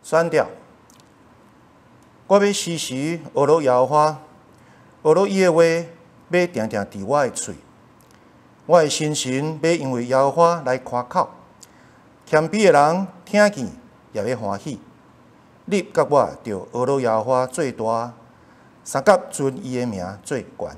选调，我欲时时学罗耶和华，学罗伊的话，欲定定佇我的喙。我的心神欲因為耶和華來誇口，謙卑的人聽見也欲歡喜。你佮我著學羅耶和華做大，相佮尊伊的名做懸。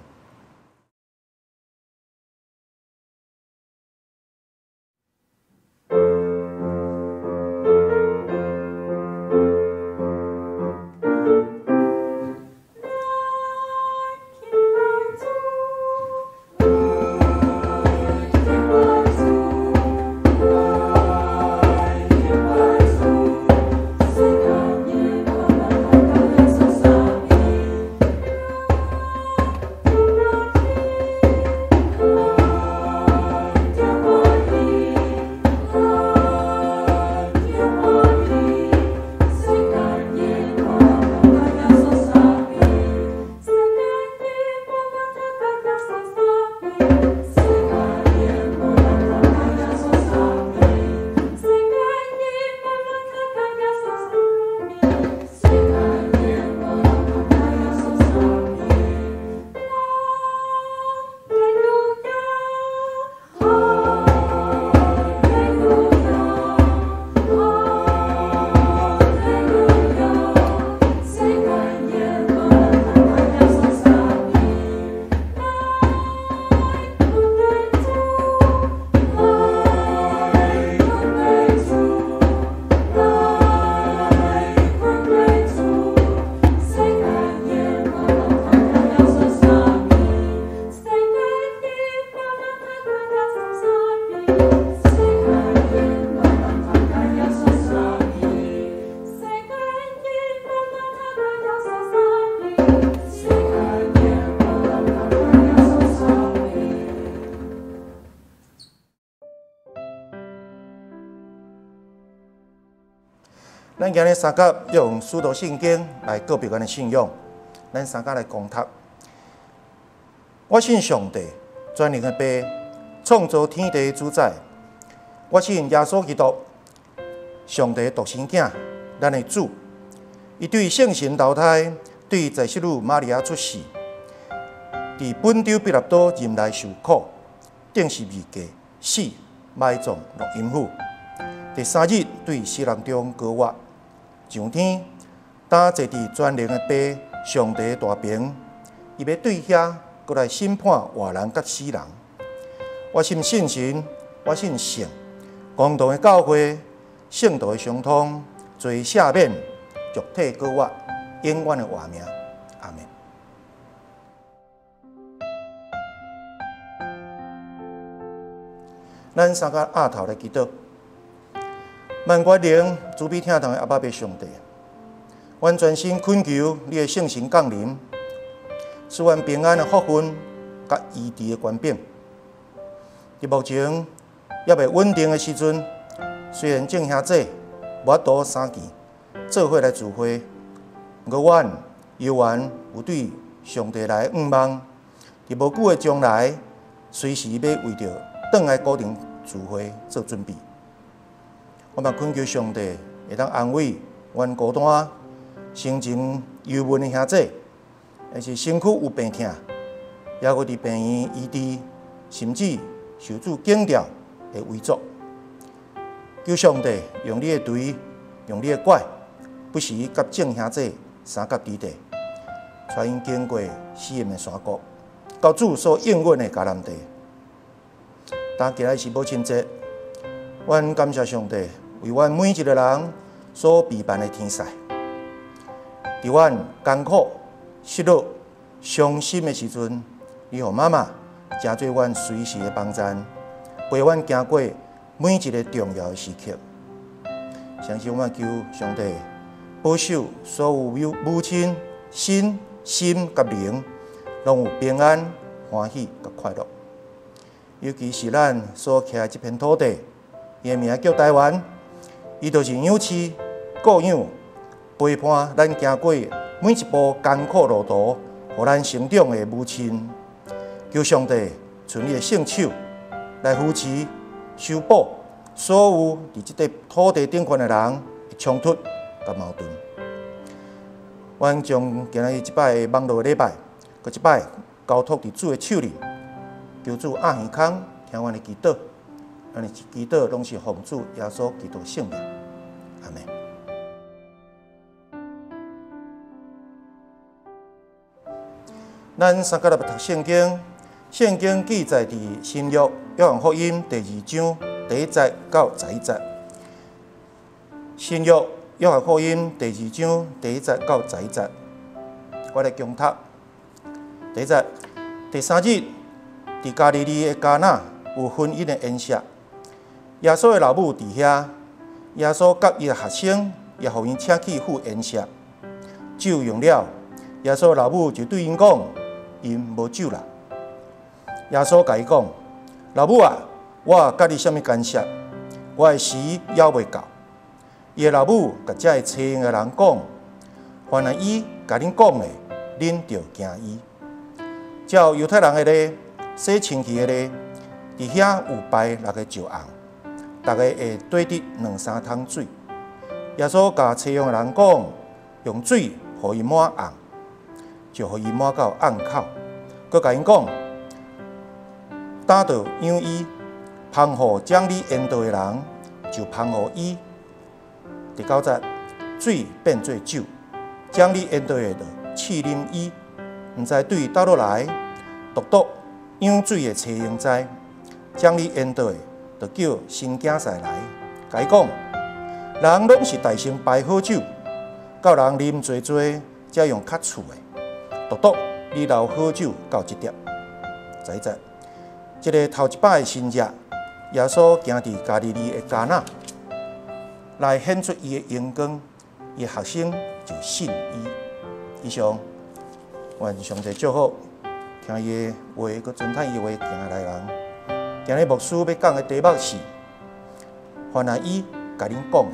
咱今日三甲用使徒信經來告別咱的信仰。咱三甲來公讀。我信上帝，全能的父，創造天地的主宰。我信耶穌基督，上帝獨生囝，咱的主。伊對聖神投胎，對在世女瑪利亞出世，佇本丟彼拉多忍耐受苦，釘十字架，死，埋葬落陰府。第三日對死人中復活，上天，擔坐佇全能的父上帝大爿，伊欲對遐閣來審判活人佮死人。我信聖神，我信聖共同的教會，聖徒的相通，罪赦免，肉體復活，永遠的活命。阿們。咱三个額頭來祈禱。萬國靈慈悲疼痛的阿爸父上帝，阮專心懇求你的聖神降臨，賜阮平安的福分佮醫治的權柄。佇目前猶未穩定的時陣，雖然眾兄弟無法度相見，做伙來聚會，毋過阮猶原有對上帝來向望，佇無久的將來，隨時欲為著轉來固定聚會做準備。我嘛懇求上帝會當安慰阮孤單、心情憂悶的兄弟，抑是身軀有病痛，抑閣佇病院醫治，甚至受主警調的遺族。求上帝用你的槌，用你的拐，不時佮眾兄弟相佮佇地，帶𪜶經過試驗的山谷，到主所應允的迦南地。今仔日是母親節，阮感謝上帝為阮每一個人所備辦的天使。佇阮艱苦、失落、傷心的時陣，你予媽媽成做阮隨時的幫贊，陪阮行過每一個重要的時刻。相信我求上帝保守所有母親身心佮靈，攏有平安、歡喜佮快樂。尤其是咱所徛的這片土地，伊的名叫台灣，伊就是養飼、顧養、陪伴咱行過每一步艱苦路途，予咱成長的母親。求上帝伸你的聖手來扶持、修補所有佇這塊土地頂懸的人的衝突佮佮矛盾。阮將今仔日這擺網路禮拜，閣一擺交託佇主的手裡，求主掩耳空聽阮的祈禱，咱的祈禱攏是奉主耶穌基督聖名，阿們。咱三角來讀聖經，聖經記載佇新約約翰福音第二章第一節到11節。新約約翰福音第二章第一節到11節，我來恭讀。第一節，第三日，佇加利利的迦拿有婚姻的宴席，耶穌的老母佇遐，耶穌佮伊的學生也予𪜶請去赴宴席。酒用了，耶穌的老母就對𪜶講：𪜶無酒啦。耶穌共伊講：老母啊，我佮你啥物干涉？我的時猶未到。伊的老母共遮个差𪜶的人講：凡係伊共恁講的，恁就行伊。照猶太人的禮，洗身軀的禮，佇遐有擺六个石甕，逐个會綴得兩三桶水。耶穌共差𪜶的人講：用水予伊滿甕，就予伊滿到甕口。閣共𪜶講：擔著養伊，芳予掌理宴桌的人，就芳予伊。第九節，水變做酒，掌理宴桌的就試啉伊，毋知對佗落來，獨獨養水的差𪜶知，掌理宴桌的就叫新囝婿來，共伊講：人攏是大先擺好酒，到人啉濟濟，才用較次的，獨獨你留好酒到這粒。11節，這个頭一擺的神跡，耶穌行佇加利利的迦拿，來顯出伊的榮光，伊的學生就信伊。以上，願上帝祝福，聽伊的話，閣遵行伊的話行來人。今日牧師欲講的題目是：凡係伊共恁講的。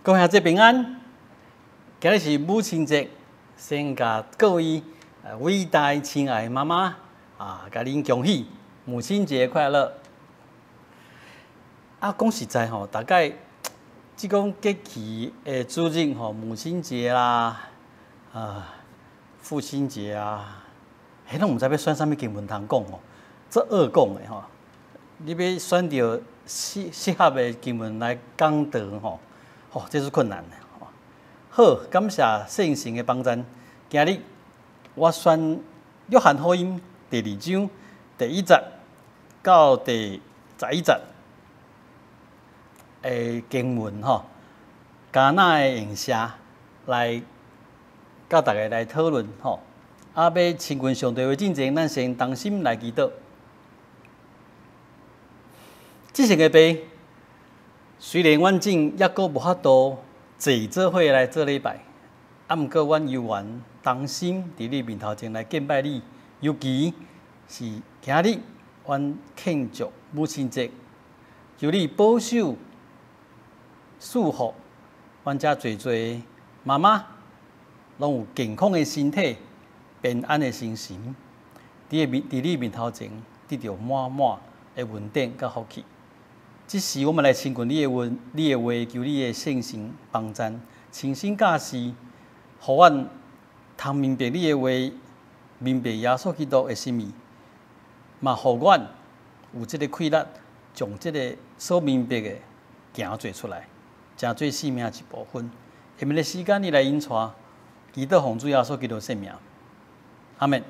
各位兄弟平安，今日是母亲节，先共各位伟大亲爱的妈妈啊，共恁恭喜母亲节快乐。啊，讲实在吼，大概这种节气的主日吼，母亲节啦，啊，父亲节啊，彼拢毋知欲选啥物经文通讲吼，足恶讲的吼。你欲选著适合的经文来讲道吼。哦，这是困难的。好，感谢圣神的帮助。今日我选约翰福音第二章第一节到第11节的经文吼，迦拿的宴席来佮大家来讨论吼。啊，欲亲近上帝话进前，咱先同心来祈祷。至圣的父，虽然阮众犹阁无法度坐做伙来做礼拜，啊，毋过阮犹原同心伫你面头前来敬拜你。尤其是今日，阮庆祝母亲节，求你保守赐福，阮遮济济妈妈拢有健康的身体、平安的心神，伫你面头前得著满满的恩典佮福气。这时，我们来亲近你的话，你的话，求你的圣神帮助，亲身教示，予阮通明白你的话，明白耶稣基督的心意，嘛，予阮有这个气力，将这个所明白的行做出来，成做生命一部分。下面的时间，你来引带，祈祷奉主耶稣基督圣名，阿们。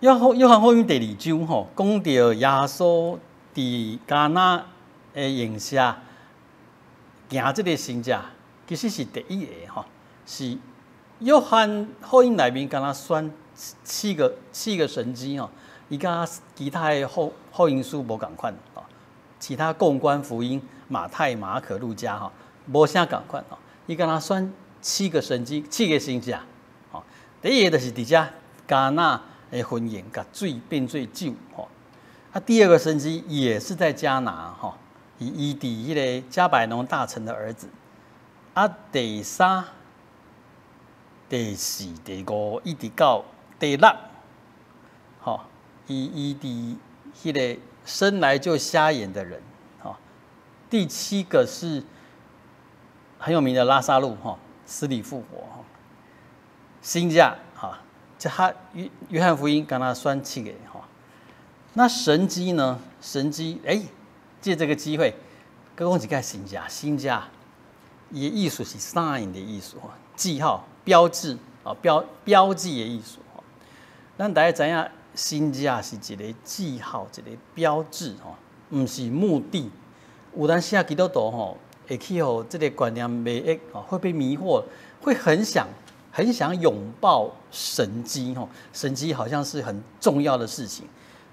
约翰福音第二章吼，讲到耶稣伫迦拿的宴席行这个神迹，其实是第一个吼，是约翰福音内面敢若选四个神迹吼，伊佮其他的福音书无仝款吼，其他共观福音馬太、馬可、路加吼，無啥仝款吼。伊敢若選七個神蹟，七個神蹟，吼。第一个就是佇遮迦拿的婚宴，共水變做酒，吼。啊，第二個神蹟也是在迦拿，吼，伊醫治彼个迦百農大臣的兒子。啊，第三、第四、第五，一直到第六，吼，伊醫治彼个生來就瞎眼的人，吼。第七個是很有名的拉撒路，吼，死裡復活，吼。神蹟，哈，這他約翰福音敢若選七個，吼。那神蹟呢？神蹟，欸，借這個機會，閣講一个神蹟，神蹟，伊的意思是 sign 的意思，記號、標誌啊，標記的意思。咱大家知影，神蹟是一个記號，一個標誌，吼，毋是目的。有當時啊，基督徒吼，會去予這个觀念迷惑，會被迷惑，會很想很想擁抱神蹟，吼，神蹟好像是很重要的事情。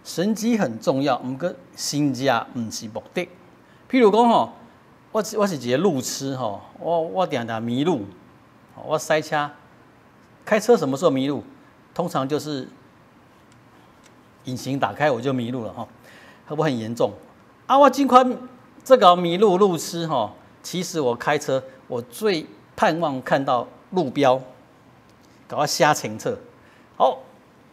神蹟很重要，毋過神蹟毋是目的。譬如講吼，我是一个路痴吼，我定定迷路，我塞車，開車什麼時候迷路？通常就是引擎打開我就迷路了吼，會不會很嚴重？啊，我盡管這個迷路路痴吼，其實我開車我最盼望看到路標，共我寫清楚。好，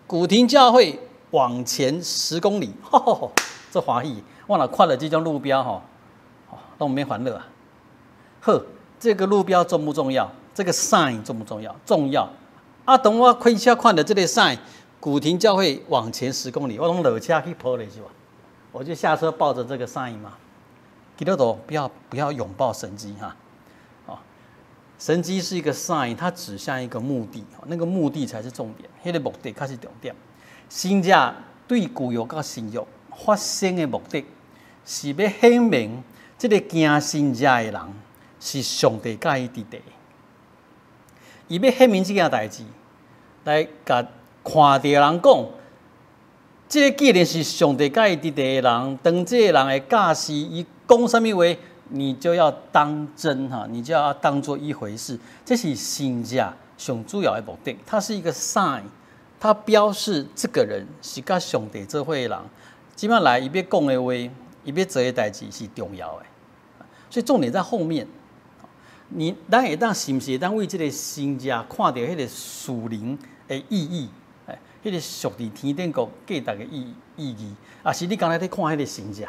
古亭教會往前10公里，吼，這歡喜！我若看著這種路標吼，攏毋免煩惱啊。好，這個路標重不重要？這個 sign 重不重要？重要。啊，當我開車看著這个 sign，古亭教會往前十公里，我攏落車去抱咧是吧？我就下車抱着這個 sign 嘛。基督徒不要擁抱神蹟哈，哦，神蹟是一個 sign，它指向一個目的，那個目的才是重點，彼个目的才是重點。神蹟對舊約佮新約發生的目的，是欲顯明這个行神蹟的人是上帝佮伊佇佇。伊欲顯明這件代誌，來共看著人講，這个既然是上帝佮伊佇佇的人，當這个人會教示伊講啥物話，你就要當真哈，你就要當做一回事。這是神蹟上主要的目的，它是一個 sign，它標示這個人是佮上帝做伙的人。這擺來伊欲講的話，伊欲做的代誌是重要的，所以重點在後面。你咱會當是毋是會當為這个神蹟看著彼个屬靈的意義？哎，彼个屬佇天頂國價值的意義，抑是你敢若咧看彼个神蹟，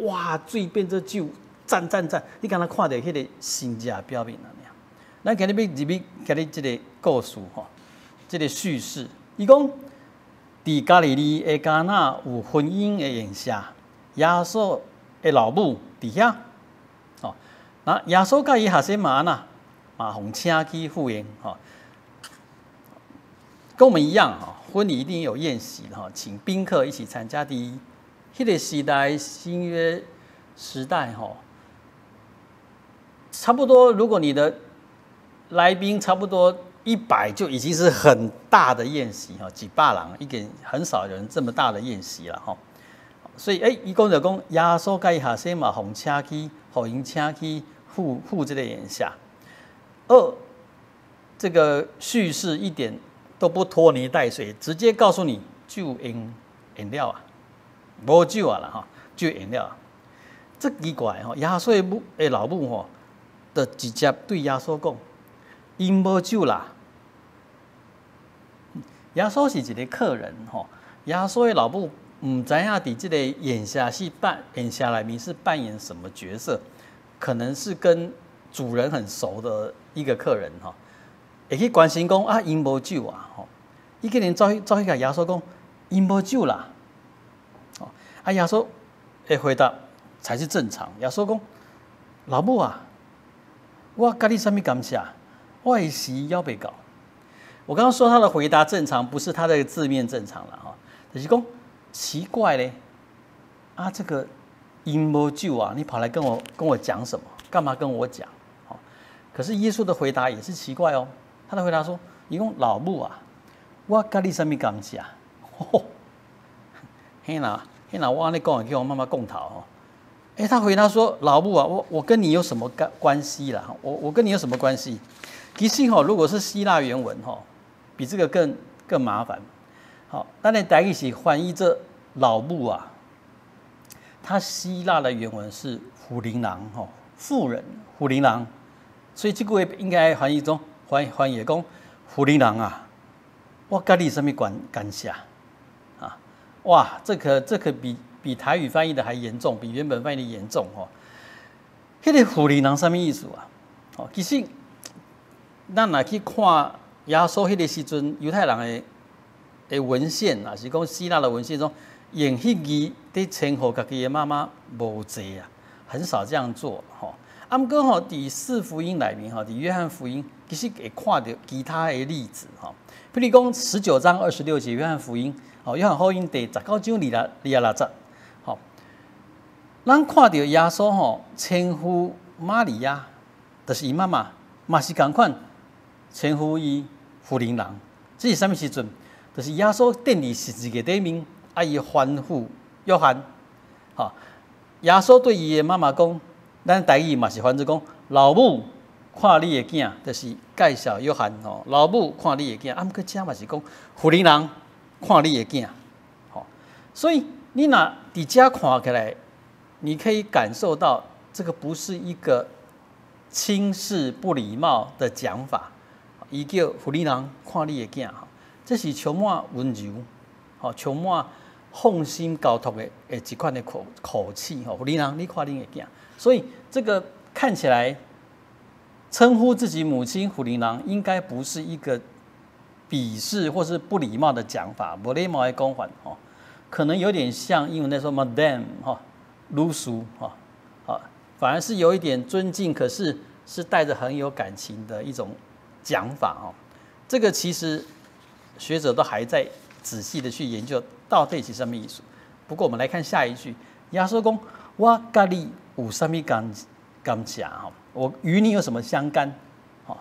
哇，水變做酒，讚讚讚！你敢若看著彼个神蹟表面按呢？咱今日欲入去今日這个故事吼，這个敘事，伊講佇加利利的迦拿有婚姻的宴席，耶穌的老母佇遐。那耶穌佮伊學生嘛按怎，嘛予請去赴宴吼，跟我們一樣哈，婚禮一定有宴席哈，請賓客一起參加。佇彼个時代，新約時代吼，差不多，如果你的來賓差不多100，就已經是很大的宴席哈，幾百人，一個很少人這麼大的宴席了哈。所以欸，伊講就講耶穌佮伊學生嘛，予請去，予𪜶請去赴這个宴席。二，這個敘事一點都不拖泥帶水，直接告訴你酒用用了啊，無酒啊啦吼，酒用了啊。這奇怪吼，耶穌的母的老母吼，就直接對耶穌講：𪜶無酒啦。耶穌是一个客人吼，耶穌的老母毋知影佇這个宴席內面是扮演什麼角色，可能是跟主人很熟的一個客人吼，會去關心講啊，𪜶無酒啊吼，伊竟然走去共耶穌講，𪜶無酒啦，啊，耶穌的回答才是正常。耶穌講，老母啊，我佮你啥物干涉？我的時猶未到。我剛剛說他的回答正常，不是他的字面正常了哈，就是講奇怪咧，啊，這個𪜶無酒啊，你跑來跟我講什麼？幹嘛跟我講？可是耶穌的回答也是奇怪哦。他的回答說：“伊講老母啊，我佮你啥物干涉？彼若彼若我按呢講，會去予我媽媽摃頭吼。哎，他回答說：“老母啊，我跟你有什麼關係啦？我跟你有什麼關係？”其實吼，如果是希臘原文吼，比這個更麻煩。好，當然台語是翻譯這老母啊，他希臘的原文是婦人人吼，婦人婦人人，所以這句話應該翻譯中翻譯講婦人人啊，我佮你啥物關係啊？哇，這可比台語翻譯的還嚴重，比原本翻譯的嚴重哦。彼個婦人人啥物意思啊？哦，其實咱若去看耶穌彼個時陣，猶太人的文獻啊，是講希臘的文獻中，用彼字佇稱呼家己的媽媽無濟啊，很少這樣做吼。啊，毋過吼，佇四福音內面吼，佇約翰福音其實會看著其他的例子吼。比如講19章26節，約翰福音，哦，約翰福音第19章26節，吼，咱看著耶穌吼稱呼瑪利亞，就是伊媽媽，嘛是仝款稱呼伊婦人人。這是啥物時陣？就是耶穌釘佇十字架頂面，啊，伊吩咐約翰，吼，耶穌對伊的媽媽講，咱台語嘛是翻做講，老母看你的囝，就是介紹約翰吼，老母看你的囝，啊，毋過遮嘛是講婦人人看你的囝，吼，所以你若佇遮看起來，你可以感受到這個不是一個輕視不禮貌的講法，伊叫婦人人看你的囝，這是充滿溫柔，吼，充滿放心交託的一款的口氣，吼，婦人人你看你的囝，所以這個看起來稱呼自己母親婦人人，應該不是一個鄙視或是不禮貌的講法，無禮貌的講法，吼，可能有點像英文在說 Madam 哈，女士哈，好，反而是有一點尊敬，可是是帶着很有感情的一種講法哦。這個其實學者都還在仔細的去研究到底是什麼意思。不過我們來看下一句，耶穌講：我佮你有啥物干涉哈？我與你有什麼相干？哈，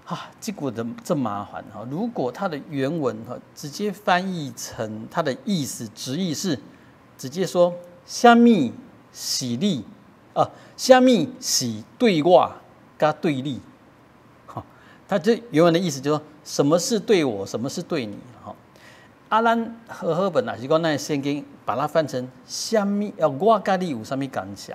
啊，這個的這麻煩哈。如果它的原文哈直接翻譯成它的意思，直譯是直接說：啥物是你啊？啥物是對我佮對你？哈，它這原文的意思就是說，什麼是對我，什麼是對你？哈，啊，咱和合本啊，是講咱聖經把它翻成啥物？啊，我佮你有啥物干涉？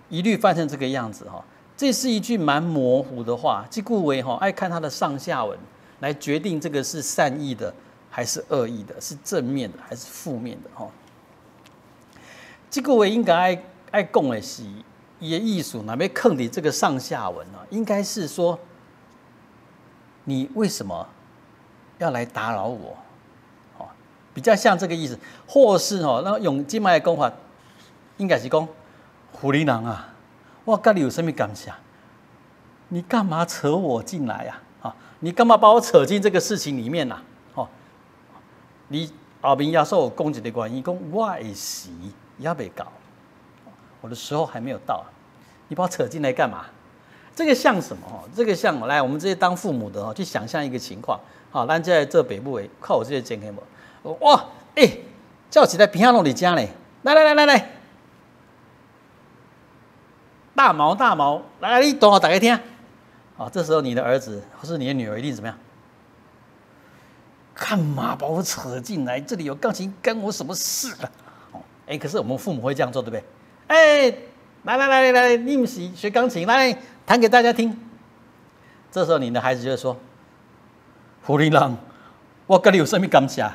一律翻成這個樣子哈。這是一句蠻模糊的話，這句話哈，愛看它的上下文來決定這個是善意的還是惡意的，是正面的還是負面的哈。這句話應該愛講的是伊的意思，若欲囥佇這個上下文啊，應該是說你為什麼要來打擾我？哦，比較像這個意思，或是哦，那用這擺的講法，應該是講婦人人啊。我佮你有啥物干涉？你幹嘛扯我進來呀？啊，你幹嘛把我扯進這個事情裡面吶？哦，你後面耶穌有講一個原因，講我的時猶未到，我的時候還沒有到，你把我扯進來幹嘛？這個像什麼？哦，這個像來我們這些當父母的哦，去想象一個情況。好，咱這做爸母的，看有這個經驗無？哇，欸，叫一台ピアノ佇遮呢，來來來來來。大毛大毛，來來，你彈予大家聽。啊，這時候你的兒子或是你的女兒一定怎麼樣？幹嘛把我扯進來？這裡有鋼琴，干我什麼事啊？哦，哎，可是我們父母會這樣做，對不對？哎，來來來來來，你毋是學鋼琴，來彈給大家聽。這時候你的孩子就會說：“婦人人，我佮你有啥物干涉？”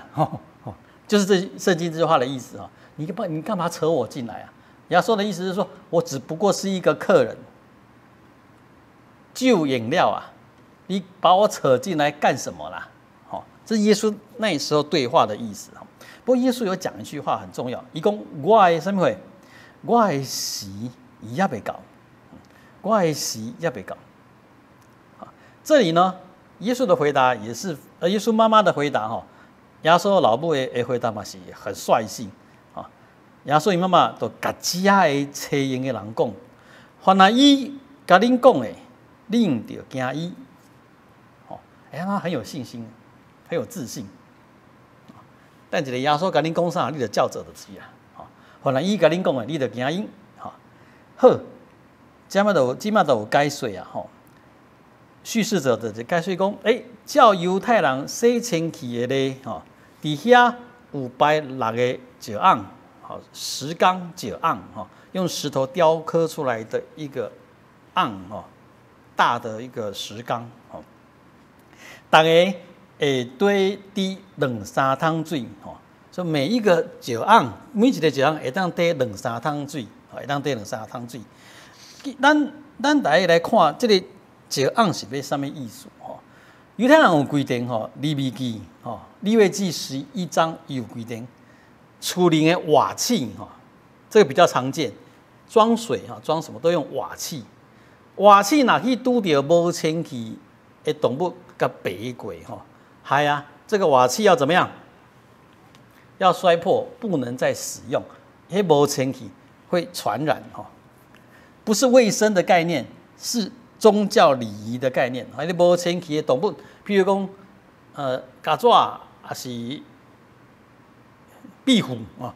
就是這聖經這句話的意思啊。你幹嘛扯我進來啊？你要說的意思是說，我只不過是一個客人，就飲料啊，你把我扯進來幹什麼啦？好，這是耶穌那時候對話的意思。不過耶穌有講一句話很重要，伊講我的啥物貨？我的時猶未到，我的時猶未到。這裡呢，耶穌的回答也是，耶穌媽媽的回答哈，耶穌老母的回答嘛是很率性。耶穌伊媽媽就共遮的齊閒的人講：凡若伊共恁講的，恁著行伊。哦，哎，他很有信心，很有自信。等一下耶穌共恁講啥，你就照做就是啊。吼，凡若伊共恁講的，你就行伊。吼。好，這馬就這馬就有解說啊吼。敘事者就是解說講，照猶太人洗清氣的禮吼，佇遐有擺六个石甕，吼，石缸石甕吼，用石頭雕刻出來的一個甕吼，大的一個石缸吼，逐个會綴佇兩三桶水吼，所以每一個石甕，每一個石甕會當綴兩三桶水，會當綴兩三桶水。咱來看這個石甕是欲啥物意思吼？猶太人有規定吼，利未記吼，利未記11章有規定，厝裡的瓦器吼，這個比較常見，裝水哈，裝什麼都用瓦器。瓦器若去拄著無清氣的動物，共爬過吼，係啊，這個瓦器要怎麼樣？要摔破，不能再使用，彼無清氣會傳染吼，不是衛生的概念，是宗教禮儀的概念。彼無清氣的動物，譬如講，蛤蚧抑是壁虎啊，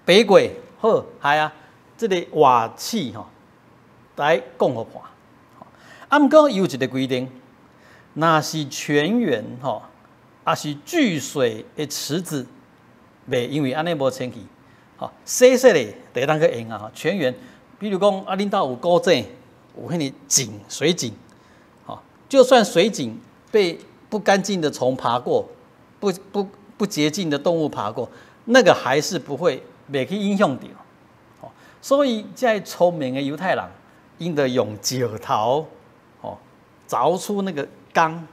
爬過好，係啊，這个瓦器吼，來講予破。啊，毋過有一个規定，若是泉源吼，抑是聚水的池子，袂因為按呢無清氣，吼，洗洗咧就會當閣用啊。泉源，比如講啊，恁兜有古井，有彼个井水井，吼，就算水井被不乾淨的蟲爬過，不潔淨的動物爬過，那個還是不會袂去影響著。所以這聰明的猶太人，𪜶就用石頭，哦，鑿出那個缸，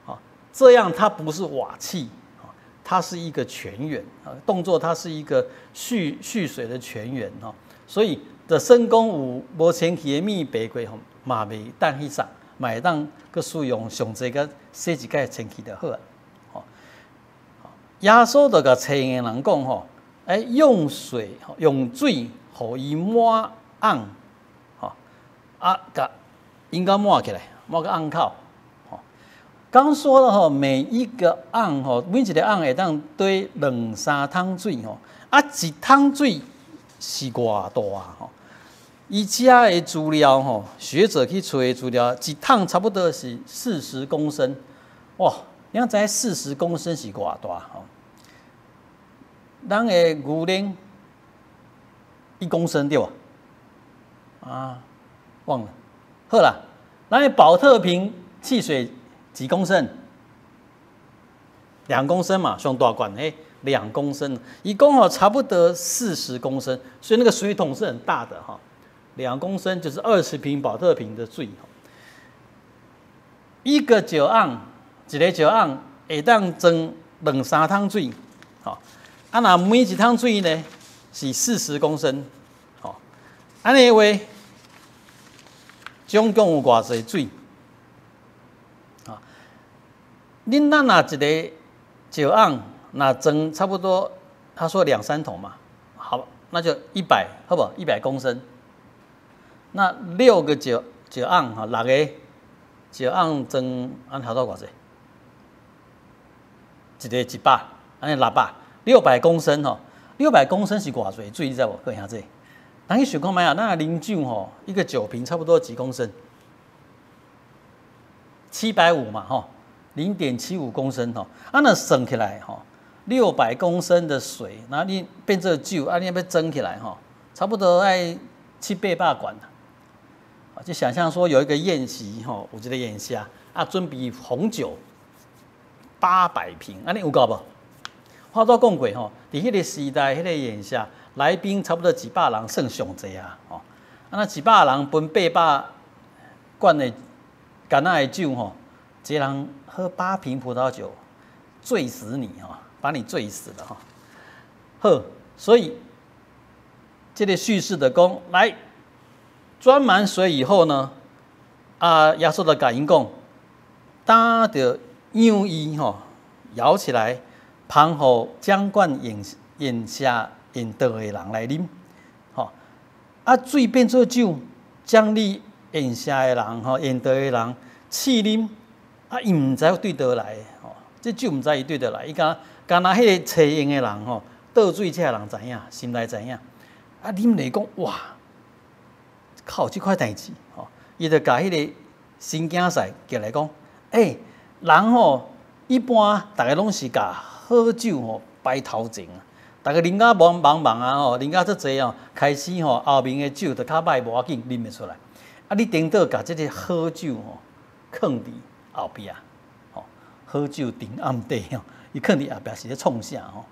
哦，這樣它不是瓦器，它是一個泉源啊，動作它是一個蓄水的泉源吼，所以就算講有無清氣的物爬過吼，嘛袂當去送，嘛會當閣使用上濟閣洗一擺清氣就好啊。吼，耶穌就共揣的人講吼，用水用水予伊滿甕，吼，啊，共應該滿起來，滿個甕口。吼，剛說了吼，每一個甕吼，每一个甕會當綴兩三桶水吼，啊，一桶水是偌大吼？伊遮的資料吼，學者去揣的資料，一桶差不多是40公升，哇！你知四十公升是偌大吼？咱的牛奶1公升對無？啊，忘了。好啦，咱的寶特瓶汽水幾公升？兩公升嘛，上大罐彼兩公升，一共吼差不多四十公升，所以那個水桶是很大的哈。2公升就是20瓶寶特瓶的水。一個石甕，一个石甕會當裝兩三桶水，吼。啊，若每一桶水呢是四十公升，吼。按呢話，總共有偌濟水？啊，恁咱若一个石甕，若裝差不多，他說兩三桶嘛，好，那就一百，好無？100公升。那六個石甕吼，六個石甕裝，按呢好多偌濟？一个100，按呢600，600公升吼，六百公升是偌濟水，你知無？各位兄弟，咱去想看覓啊？咱啉酒吼，一個酒瓶差不多幾公升？750嘛，吼，0.75公升吼，啊，若算起來吼，600公升的水，然後你變做酒，啊，你欲裝起來吼，差不多愛七八百罐。就想象說有一個宴席吼，有一個宴席啊，準備紅酒800瓶，按呢有夠無？我拄講過吼，佇彼个時代，彼个宴席來賓差不多幾百人，算上濟啊，吼。啊，若幾百人分八百罐的罐仔的酒吼，一个人喝8瓶葡萄酒，醉死你吼，把你醉死了吼。好，所以這個敘事的講來裝滿水以後呢，啊，耶穌就共𪜶講，擔著仰伊吼，舀起來，芳予掌管宴席宴桌的人來啉，吼，啊，水變做酒，掌理宴席的人吼，宴桌的人試啉，啊，伊毋知對佗來，吼，這酒毋知伊對佗來，伊敢若彼個揣用的人吼，倒水這个人知影，心內知影，啊，啉咧講哇，較有這款代誌吼，伊就共彼个新囝婿叫來講，欸，人吼一般逐家攏是共好酒吼擺頭前啊，逐家啉甲茫茫茫啊吼，啉甲足濟哦，開始吼後面的酒就較歹，無要緊啉會出來。啊，你顛倒共這个好酒吼囥佇後壁，吼，好酒沉暗底吼，伊囥佇後壁是咧創啥吼？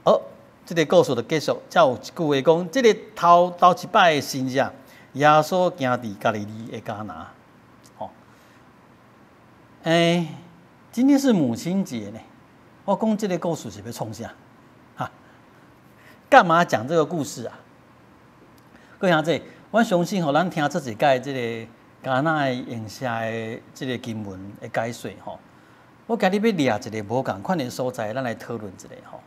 好，這个故事就結束。才有一句話講，這个頭頭一擺的神跡，耶穌行佇加利利的迦拿，吼。欸，今天是母親節呢，我講這个故事是欲創啥？哈？幹嘛講這個故事啊？各位兄弟，我相信吼，咱聽這一擺這个迦拿的宴席的這个經文的解說吼，我今日欲掠一个無仝款的所在，咱來討論一下吼。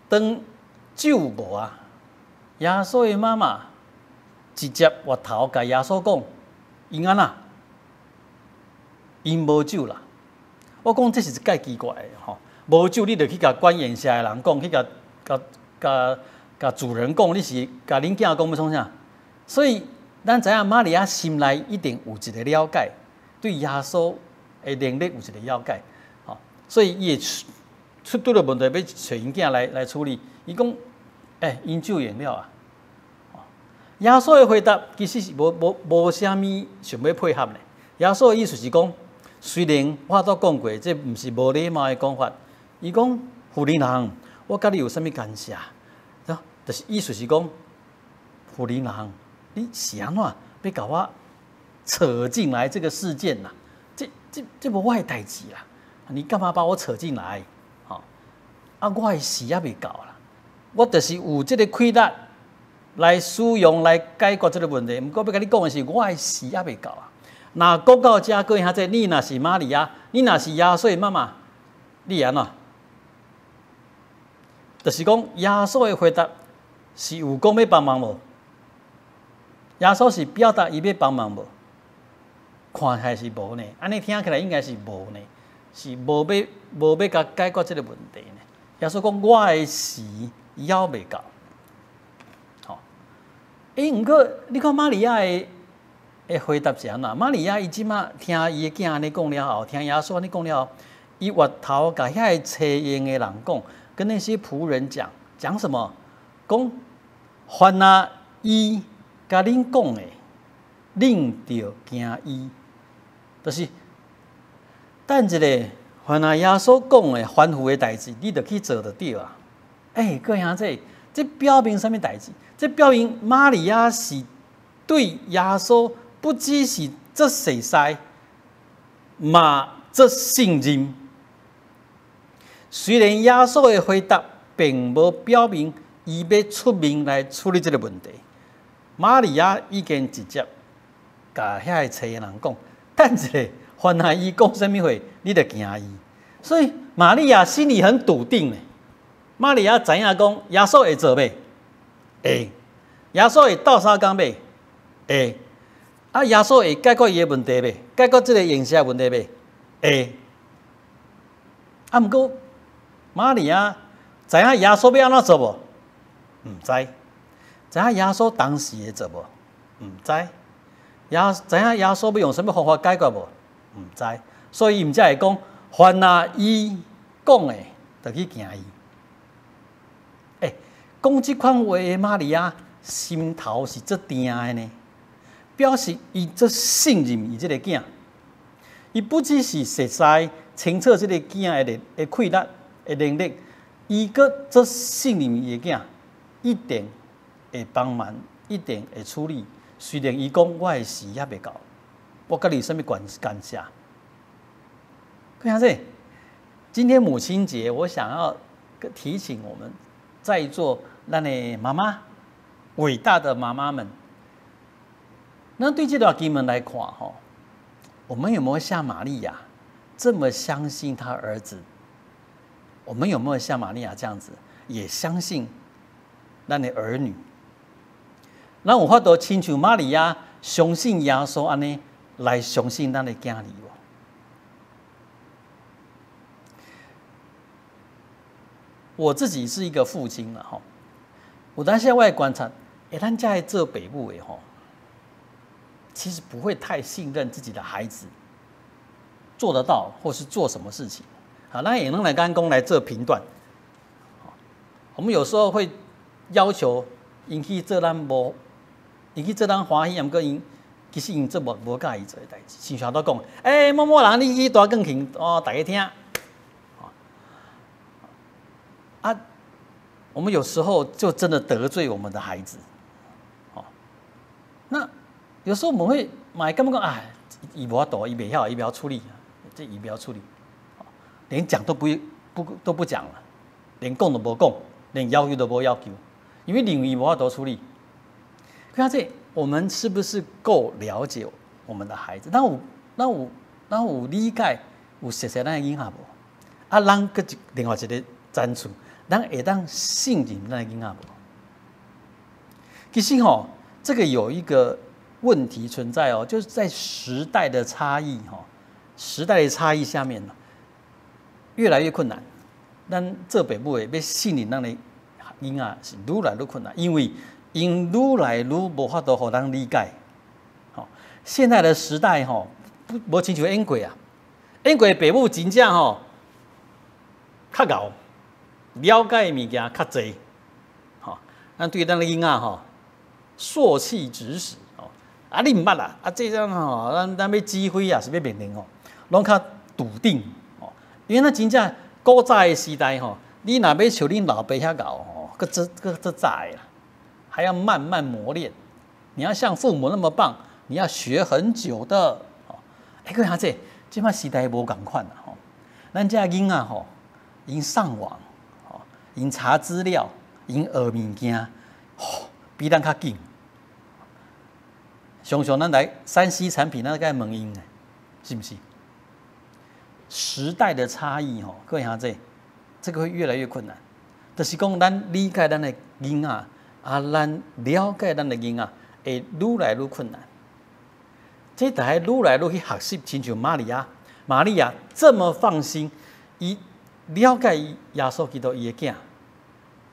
當酒無啊，耶穌的媽媽直接回頭共耶穌講：𪜶按怎？𪜶無酒啦。我講這是一擺奇怪的吼，無酒你就去共管宴席的人講，去共共共共主人講，你是共恁囝講欲創啥？所以咱知影瑪利亞心內一定有一個了解，對耶穌的能力有一個了解，吼，所以伊會出拄著問題，欲揣𪜶囝來處理。伊講：欸，𪜶酒用了啊！耶穌的回答其實是無啥物想欲配合呢。耶穌的意思是講，雖然我都講過，這毋是無禮貌的講法。伊講：婦人，我佮你有啥物干涉？就是意思是講，婦人，你是按怎欲共我扯進來這個事件啦？這無我的代誌啦！你幹嘛把我扯進來？吼！啊，我的時猶未到啦，我就是有這個氣力來使用來解決這個問題。毋過欲共你講的是，我的時猶未到啊。若講到遮，各位兄弟，你若是瑪利亞，你若是耶穌的媽媽，你按怎？就是講耶穌的回答是有講欲幫忙無？耶穌是表達伊欲幫忙無？看起來是無呢，按呢聽起來應該是無呢，是無欲共解決這個問題呢。耶穌講我的時猶未到，吼。欸，毋過你看瑪利亞的回答是按怎？瑪利亞伊這馬聽伊的囝按呢講了後，聽耶穌按呢講了後，伊回頭共遐个揣用的人講，跟那些僕人講，講什麼？講凡若伊共恁講的，恁著行伊，就是等一下，凡若耶穌講的吩咐的代誌，你著去做就對啊。欸，各位兄弟，這表明啥物代誌？這表明瑪利亞是對耶穌不只是足熟似，嘛足信任。雖然耶穌的回答並無表明伊欲出面來處理這个問題，瑪利亞已經直接共遐个揣的人講，等一下，凡若伊講啥物話，你著行伊。所以瑪利亞心裡很篤定的。瑪利亞知影講耶穌會做未？會。耶穌會鬥相共未？會。啊，耶穌會解決伊的問題未？解決這个宴席的問題未？會。啊，毋過瑪利亞知影耶穌欲按怎做無？毋知。知影耶穌當時會做無？毋知。知影耶穌欲用啥物方法解決無？毋知。所以伊毋才會講，凡若伊講的，就去行伊。欸，講這款話的瑪利亞心頭是足定的呢，表示伊足信任伊這个囝。伊不只是熟似清楚這个囝的氣力的能力，伊閣足信任伊的囝，一定會幫忙，一定會處理。雖然伊講我的時猶未到，我佮你有啥物關干涉？看下這，今天母親節，我想要提醒我們在座咱的媽媽，偉大的媽媽們，那對這段經文來看，吼，我們有沒有像瑪利亞這麼相信她兒子？我們有沒有像瑪利亞這樣子，也相信咱的兒女？咱有法度親像瑪利亞相信耶穌按呢來相信咱的囝兒無？我自己是一個父親啦，吼，有當時我會觀察，欸，咱遮的做爸母的吼，其實不會太信任自己的孩子做得到，或是做什麼事情。好，咱會用咱的眼光來做評斷。我們有時候會要求𪜶去做咱無，𪜶去做咱歡喜，毋過𪜶其實𪜶做無佮意做的代誌。親像都講，欸，某某人你去彈鋼琴，哦，大家聽。啊，我們有時候就真的得罪我們的孩子。哦，那有時候我們會嘛感覺講，啊，伊無法度，伊袂曉，伊袂曉處理，這伊袂曉處理，連講都不不都不講了，連講都無講，連要求都無要求，因為認為伊無法度處理。看這，我們是不是夠了解我們的孩子？咱有理解，有熟悉咱的囡仔無？啊，咱閣一另外一個層次，咱會當信任咱的囡仔無？其實吼，這個有一個問題存在哦，就是在時代的差異吼，時代的差異下面呢，越來越困難。咱做爸母的欲信任咱的囡仔是愈來愈困難，因為𪜶愈來愈無法度予咱理解。吼，現在的時代吼，不無親像以過啊，以過爸母真正吼較𠢕，了解的物件較濟。吼，咱對咱的囡仔吼，朔氣指使哦，啊你毋捌啦，啊這種吼，咱欲指揮啊，是欲命令哦，攏較篤定哦，因為咱真正古早的時代吼，你若欲像恁老爸遐𠢕吼，閣做閣做早的啦，還要慢慢磨練。你要像父母那麼棒，你要學很久的。哦，欸，各位兄弟，這擺時代無仝款啦吼，咱這囡仔吼，𪜶上網，吼，𪜶查資料，𪜶學物件，吼，比咱較緊。常常咱來3C 產品，咱該問𪜶的，是毋是？時代的差異吼，各位兄弟，這個會越來越困難。就是講，咱理解咱的囡仔，啊，咱了解咱的囡仔，會愈來愈困難。這著愛愈來愈去學習，親像瑪利亞，瑪利亞這麼放心，伊了解耶穌基督伊的囝，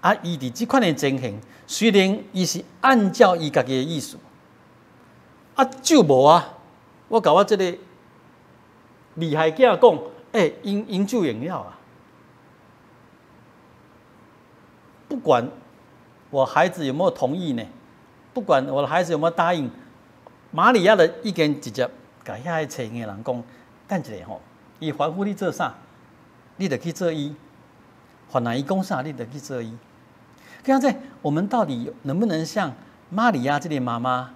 啊，伊佇這款的情形，雖然伊是按照伊家己的意思，啊，就無啊，我共我這個厲害囝講，欸，𪜶就用了啊，不管我孩子有沒有同意呢，不管我的孩子有沒有答應，瑪利亞的意見直接共遐个揣的人講，等一下吼，伊吩咐你做啥，你就去做伊；凡若伊講啥，你就去做伊。這樣子，我們到底能不能像瑪利亞這個媽媽，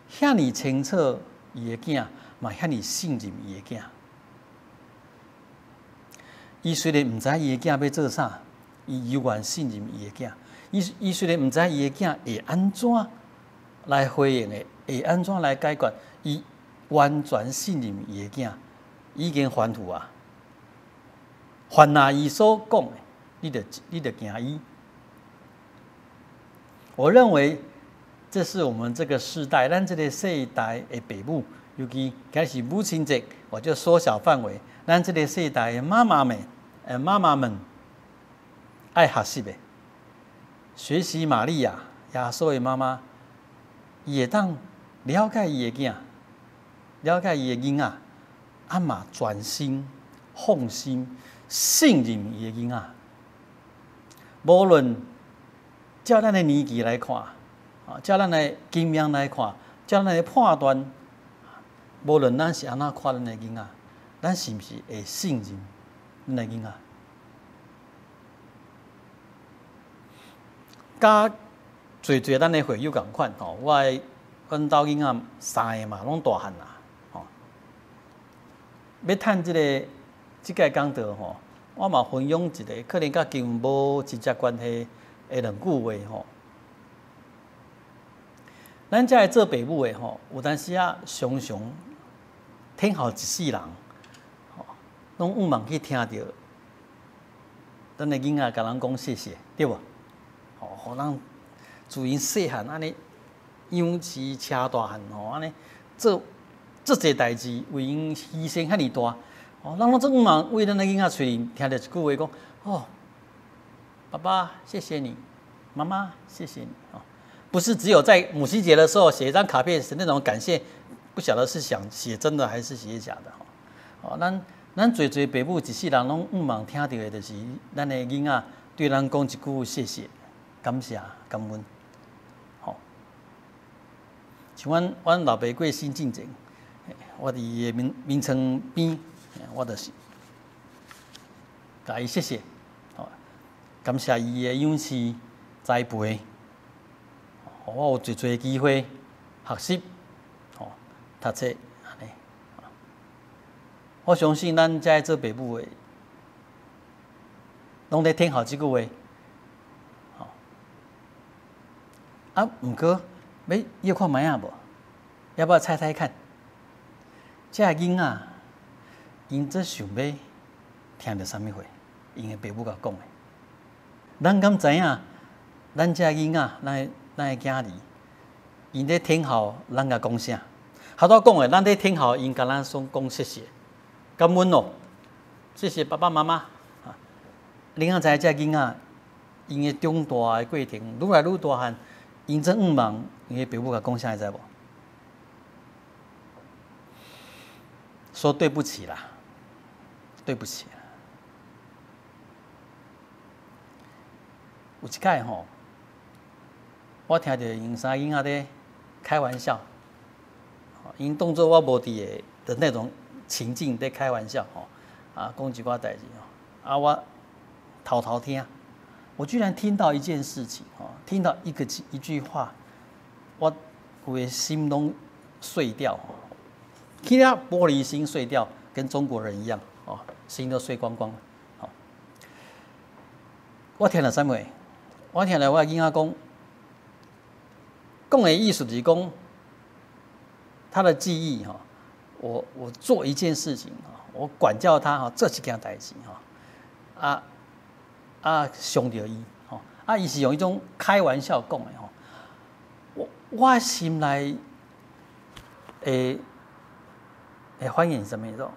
遐爾清楚伊的囝，嘛遐爾信任伊的囝？伊雖然毋知伊的囝欲做啥，伊猶原信任伊的囝。伊雖然毋知伊的囝會按怎來回應的，會按怎來解決，伊完全信任伊的囝，已經吩咐啊。凡若伊所講的，你就行伊。我認為這是我們這個世代，咱這個世代的爸母，尤其開始母親節，我就縮小範圍，咱這個世代的媽媽們，媽媽們愛學習的，學習瑪利亞耶穌的媽媽，伊會當了解伊的囝，了解伊的囡仔，啊嘛專心、放心、信任伊的囡仔。無論照咱的年紀來看，啊，照咱的經驗來看，照咱的判斷，無論咱是按怎看咱的囡仔，咱是毋是會信任咱的囡仔？佮濟濟咱的會友仝款吼，阮兜囡仔三个嘛，攏大漢啦，吼。欲趁這个這屆講道吼，我嘛分享一個可能佮經文無直接關係的兩句話吼。咱遮的做爸母的吼，有當時仔常常聽予一世人，吼，攏向望去聽著咱的囡仔共咱講謝謝，對無？吼，予咱自𪜶細漢按呢養飼車大漢吼，按呢做做濟代誌，為𪜶犧牲遐爾大，哦，咱攏總向望為咱的囡仔喙裡聽著一句話講，哦，爸爸謝謝你，媽媽謝謝你，哦，不是只有在母親節的時候寫一張卡片，是那種感謝，不曉得是想寫真的還是寫假的吼。哦，咱濟濟爸母一世人攏向望聽著的，就是咱的囡仔對咱講一句謝謝、感謝、感恩。吼，像阮老爸過身進前，我佇伊的眠眠床邊，我就是共伊謝謝，吼，感謝伊的養育栽培，予我有濟濟機會學習，吼，讀冊按呢。我相信咱遮做爸母的，攏咧聽候這句話，吼。啊，毋過欲臆看覓仔無？要不要猜猜看？這个囡仔，𪜶最想欲聽著啥物話？𪜶的爸母共講的。咱敢知影？咱這个囡仔，咱的囝兒，𪜶咧聽候咱共講啥？頭拄講的，咱咧聽候𪜶共咱講講謝謝、感恩哦，謝謝爸爸媽媽。你敢知這个囡仔，𪜶的長大的過程，愈來愈大漢，𪜶真向望𪜶的爸母共講啥，你知無？說對不起啦，對不起啦。有一擺吼，我聽著𪜶三个囡仔咧開玩笑，𪜶當做我無佇的那種情境咧開玩笑吼，啊，講一寡代誌吼，啊，我偷偷聽，我居然聽到一件事情吼，聽到一句話，我規个心攏碎掉。聽了玻璃心碎掉，跟中國人一樣，哦，心都碎光光。好，我聽著啥物？我聽著我的囡仔講，講的意思就是講，他的記憶哈，我做一件事情我管教他哈，做一件代誌哈，啊啊傷著伊吼，啊伊是用一種開玩笑講的吼，我心內會反應是啥物？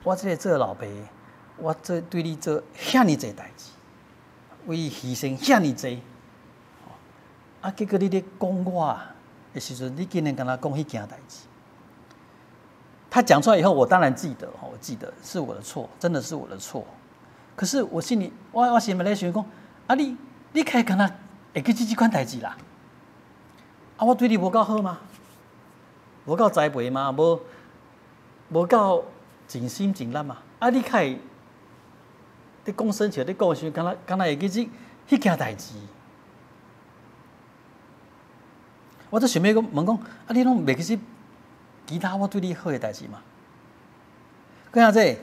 我這個做老爸，我做對你做遐爾濟代誌，為你犧牲遐爾濟，啊，結果你咧講我的時陣，你竟然敢若講彼件代誌。他講出來以後，我當然記得，我記得是我的錯，真的是我的錯。可是我心裡，我心內咧想講，啊你你會敢若會記這款代誌啦？啊，我對你無夠好嗎？無夠栽培嗎？無夠盡心盡力嘛？啊，你較會你講生笑，你講時，敢若會記這彼件代誌？我就想欲講問講，啊，你攏袂記得其他我對你好的代誌嗎？閣下這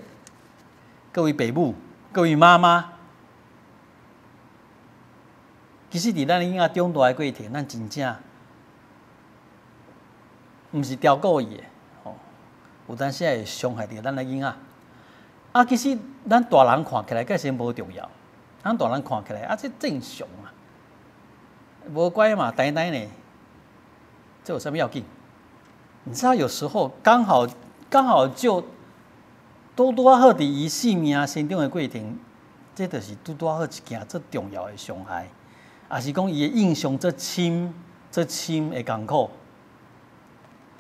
各位爸母、各位媽媽，其實佇咱囡仔長大的過程，咱真正毋是刁故意的，吼，有當時會傷害著咱的囡仔。啊，其實咱大人看起來閣先無重要，咱大人看起來啊，這正常啊，無乖嘛，呆呆呢，這有啥物要緊？你知道有時候剛好就拄拄好佇伊生命成長的過程，這就是拄拄好一件最重要的傷害，也是講伊的印象最深、最深的艱苦，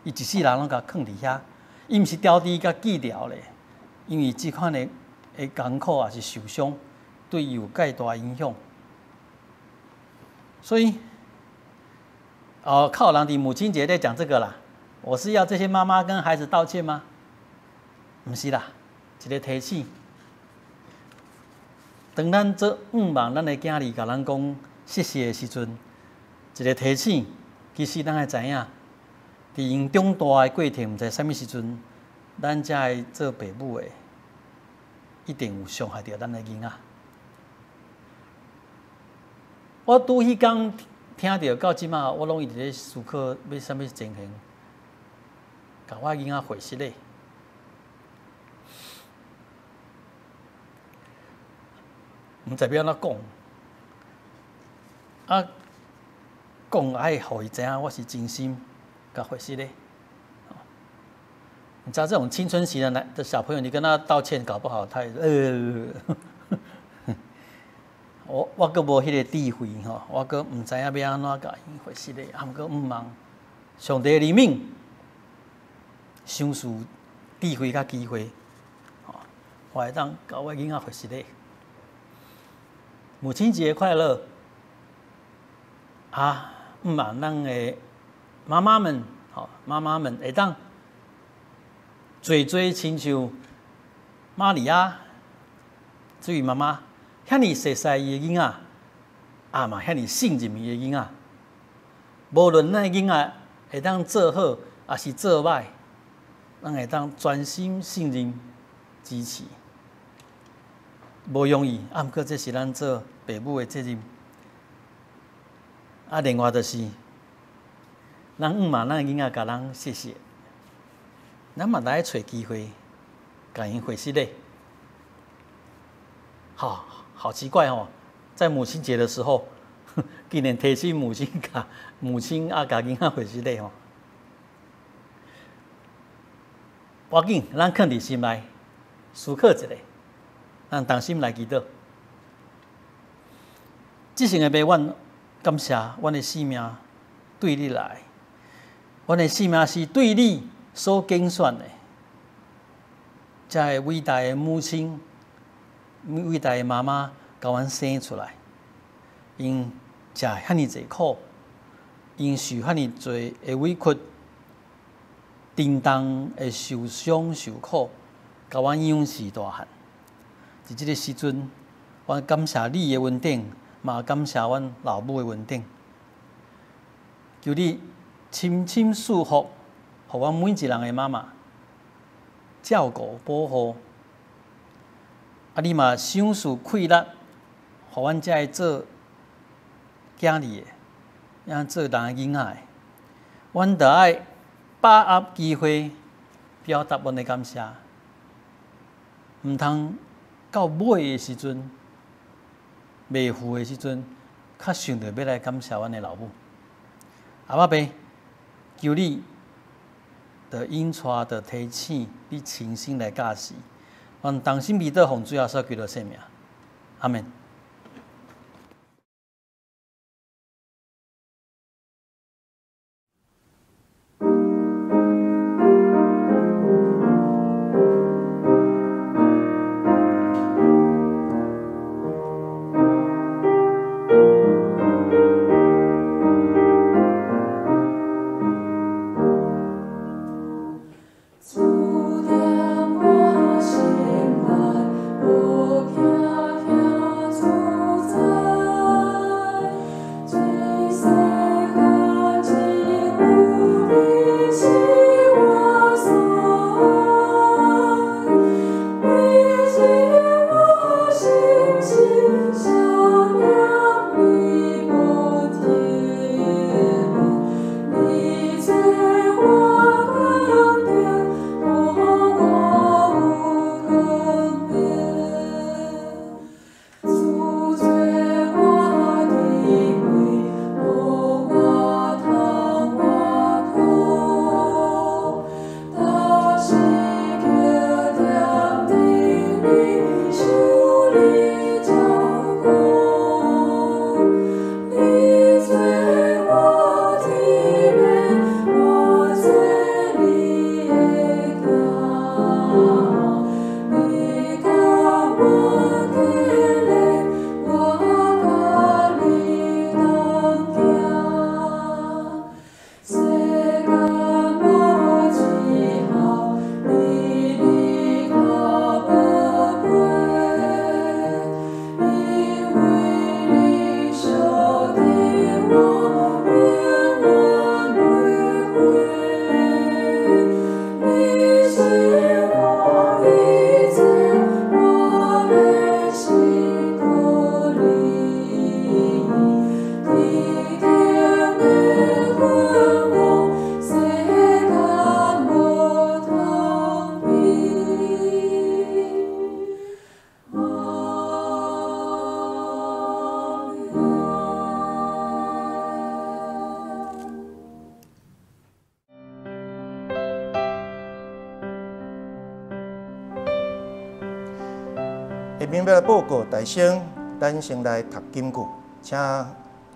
伊一世人攏共囥佇遐，伊毋是牢佇共記牢咧，因為這款的艱苦也是受傷，對伊有蓋大影響。所以，哦，靠人佇母親節在講這個啦。我是要這些媽媽跟孩子道歉嗎？毋是啦，一個提醒。當咱做向望咱的囝兒共咱講謝謝的時陣，一個提醒，其實咱愛知影，佇𪜶長大的過程，毋知啥物時陣，咱遮的做爸母的，一定有傷害著咱的囡仔。我拄彼工聽著到這馬，我攏一直咧思考欲啥物情形，共我囡仔回失咧。毋知欲按怎講，啊，講愛予伊知影，我是真心共回失咧。你知道這種青春期的小朋友，你跟他道歉，搞不好他也我閣無彼個智慧吼，我閣毋知影欲按怎共𪜶回失咧，啊，毋過毋茫上帝憐憫，賞賜智慧佮機會，吼，我會當共我囡仔回洗禮。母親節快樂！啊，毋望咱的媽媽們，吼，媽媽們會當濟濟親像瑪利亞，這位媽媽，遐爾熟似伊的囡仔，啊嘛遐爾信任伊的囡仔。無論咱的囡仔會當做好，抑是做䆀，咱會當專心信任支持。無容易，啊，毋過這是咱做爸母的責任。啊，另外就是，咱毋望咱的囡仔共咱謝謝，咱嘛來揣機會，共𪜶回洗禮。好，好奇怪哦，在母親節的時候，竟然提醒母親共母親啊，共囡仔回洗禮吼。無要緊，咱囥佇心內思考一下，咱同心來祈禱。至聖的父，阮感謝阮的生命對你來，阮的生命是對你所揀選的。這个偉大的母親、偉大的媽媽，共阮生出來，𪜶食遐爾濟苦，𪜶受遐爾濟的委屈，沉重的受傷受苦，共阮養育大漢。佇這个時陣，阮感謝你的恩典，嘛感謝阮老母的恩典。求你深深賜福，予阮每一人的媽媽照顧保護。啊，你嘛賞賜氣力，予阮這个做囝兒的，也做人的囡仔的，阮著愛把握機會，表達阮的感謝，毋通到尾的時陣，袂赴的時陣，較想著欲來感謝阮的老母。阿爸爸，求你，著引帶，著提醒你親身來教示，阮同心祈禱，奉主耶穌基督聖名，阿們。主踮我心內，無驚嚇自在。這世間只有你是我所愛，慰藉我心事，啥物你無停。你做我堅定，予我有光明。主做我智慧，予我通活苦。逐時刻踮佇你受你照顧。你做我天父，我做你的囝。你共我結連，我佮你同行。世間無之好，你離較寶貴，因為你相見我，永遠袂悔。你是我一切，我的心靠你。天頂的君王，世間無通比。阿們。下面欲來報告大聲，咱先來讀金句，請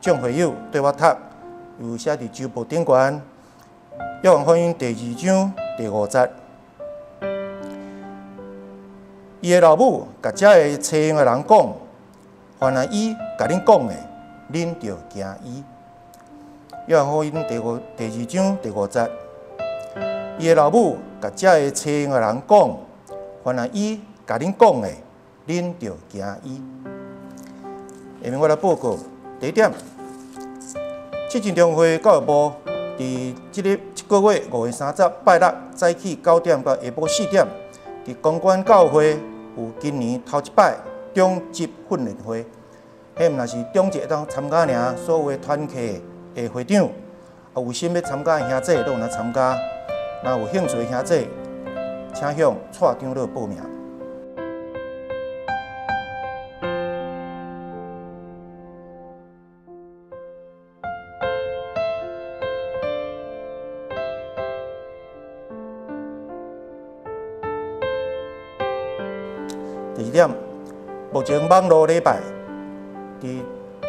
眾會友綴我讀，有寫佇周報頂懸。約翰福音第二章第五節，伊的老母共遮个揣用的人講：凡係伊共恁講的，恁就行伊。約翰福音第二章第五節，伊的老母共遮个揣用的人講：凡係伊共恁講的，恁就行伊。下面我來報告第一點，七浸中會教育部佇這個月5月30拜六早起9點到下晡4點，佇公館教會有今年頭一擺長執訓練會，彼毋但是長執會當參加爾，所有的團契的會長，啊有心欲參加的兄弟攏有來參加，若有興趣的兄弟，請向蔡長老報名。第二點，目前網路禮拜，佇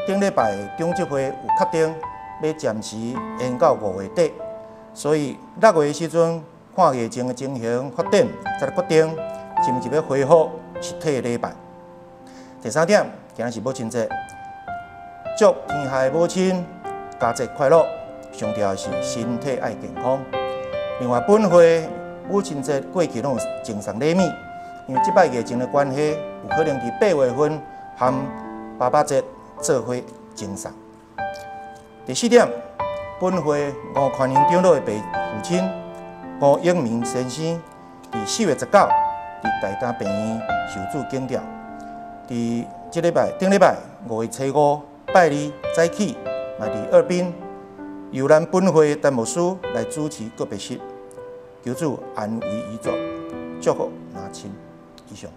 頂禮拜長執會有確定欲暫時延到5月底，所以6月的時陣看疫情的情形發展，才來決定是毋是欲恢復實體禮拜。第三點，今仔是母親節，祝天下的母親佳節快樂，上重要的是身體愛健康。另外，本會母親節過去攏有贈送禮物。因為這擺疫情的關係，有可能佇8月份含爸爸節做伙贈送。第四點，本會吳寬榮長老的爸父親吳永明先生，佇4月19佇台東病院受主景吊。佇這禮拜頂禮拜5月初五拜二早起，嘛佇二檳，由咱本會陳牧師來主持告別式，求主安慰遺族，祝福若親。以上。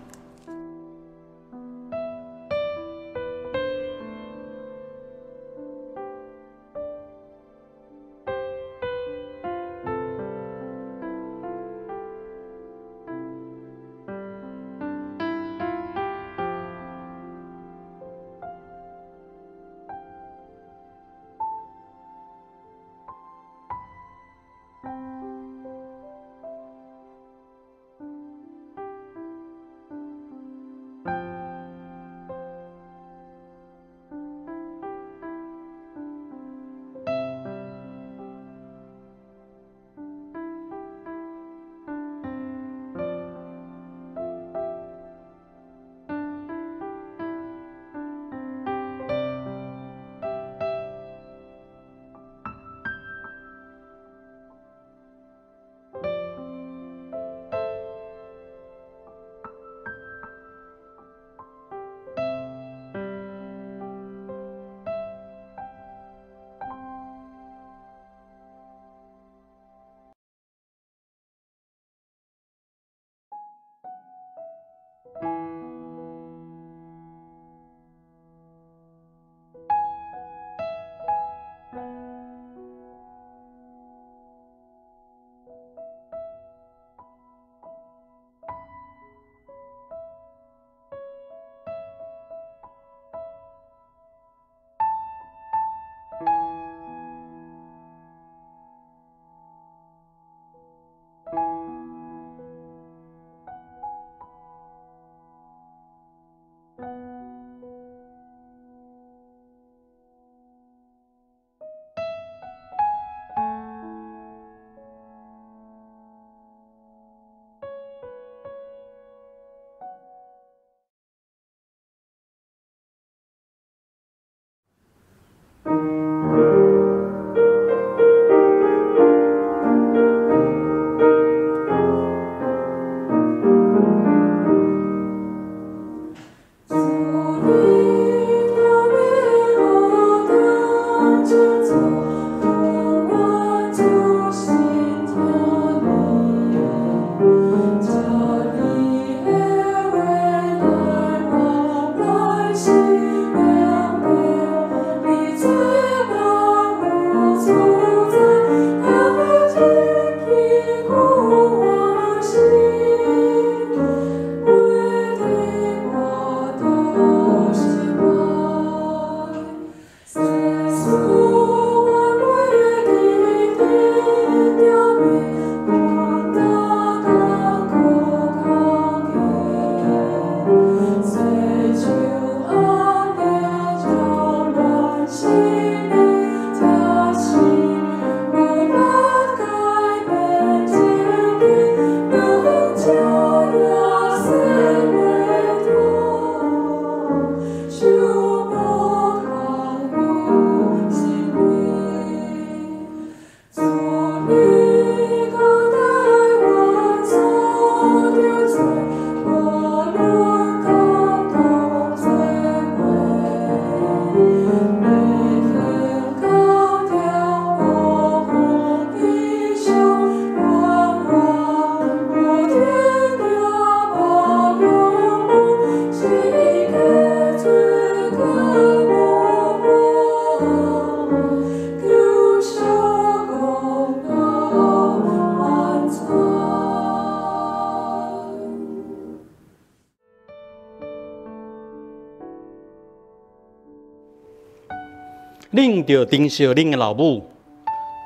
恁著珍惜恁的老母，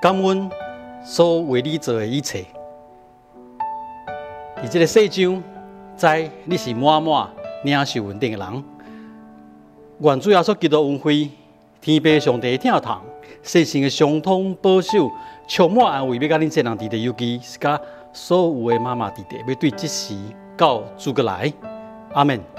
感恩所為你做的一切。佇這个世上，知你是滿滿領受恩典的人。願主耶穌基督恩惠、天父上帝的疼痛、聖神的相通保守，充滿安慰，欲佮恁眾人佇咧，尤其是佮所有的媽媽佇咧，欲對這時到主閣來。阿們。